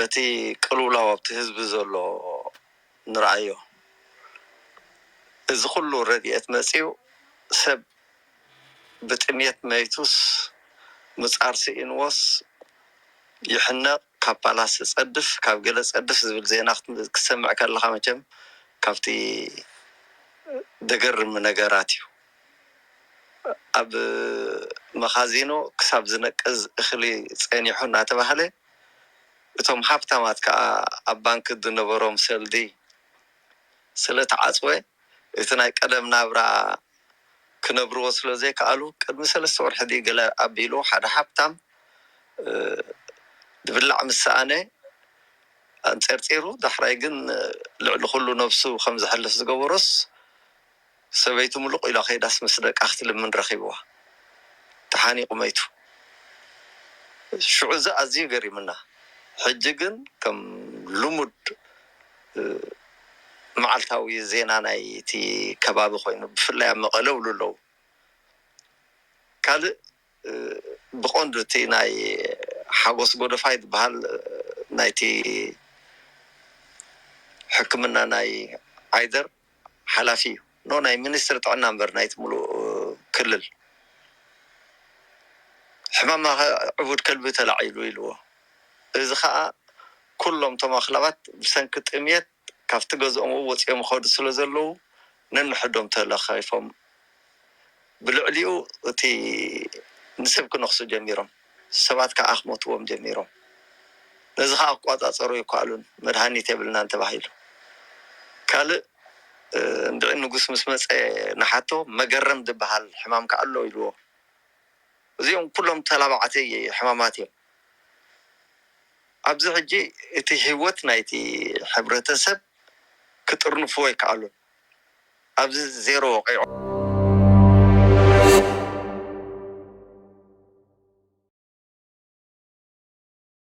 እቲ ቅልውላው ኣብቲ ህዝቢ ዘሎ ንርኣዮ። እዚ ኩሉ ረድኤት መፂኡ ሰብ ብጥሜት መይቱስ ምፃር ስኢንዎስ ይሕነቕ፣ ካብ ፓላስ ጸድፍ፣ ካብ ገለ ጸድፍ ዝብል ዜና ክትሰምዕ ከለኻ መቸም ካብቲ ደገርም ነገራት እዩ። ኣብ መኻዚኖ ክሳብ ዝነቅዝ እኽሊ ጸኒሑ እናተባህለ እቶም ሃብታማት ከዓ ኣብ ባንክ ዝነበሮም ሰልዲ ስለተዓጽወ እቲ ናይ ቀደም ናብራ ክነብርዎ ስለ ዘይከኣሉ ቅድሚ ሰለስተ ወርሒ ድዩ ገለ ኣቢሉ ሓደ ሃብታም ዝብላዕ ምስ ሰኣነ ኣንጸርጺሩ ዳሕራይ ግን ልዕሊ ኩሉ ነብሱ ከም ዘሕልፍ ዝገበሮስ ሰበይቱ ምሉቕ ኢላ ከይዳስ ምስ ደቃ ክትልምን ረኺብዋ ተሓኒቑ መይቱ። ሽዑ እዚ ኣዝዩ ገሪምና። ሕጂ ግን ከም ልሙድ መዓልታዊ ዜና ናይቲ ከባቢ ኮይኑ ብፍላይ ኣብ መቐለ ውሉ ኣለዉ። ካልእ ብቐንዱ እቲ ናይ ሓጎስ ጎደፋይ ዝበሃል ናይቲ ሕክምና ናይ ዓይደር ሓላፊ እዩ። ኖ ናይ ሚኒስትሪ ጥዕና እምበር ናይቲ ሙሉእ ክልል ሕማም ዕቡድ ከልቢ ተላዒሉ ኢልዎ። እዚ ከዓ ኩሎም እቶም ኣኽላባት ብሰንኪ ጥምየት ካብቲ ገዝኦም ወፂኦም ይኸዱ ስለ ዘለዉ ነንሕዶም ተለኻይፎም ብልዕሊኡ እቲ ንሰብ ክነኽሱ ጀሚሮም፣ ሰባት ከዓ ክሞትዎም ጀሚሮም። ነዚ ከዓ ክቋፃፀሩ ይከኣሉን መድሃኒት የብልናን ተባሂሉ። ካልእ እንድዒ ንጉስ ምስ መፀ ንሓቶ መገረም ዝበሃል ሕማም ከዓ ኣሎ ኢልዎ። እዚኦም ኩሎም ተላባዕቲ ሕማማት እዮም። ኣብዚ ሕጂ እቲ ህይወት ናይቲ ሕብረተሰብ ክጥርንፍዎ ይከኣሉን። ኣብዚ ዜሮ ወቂዖ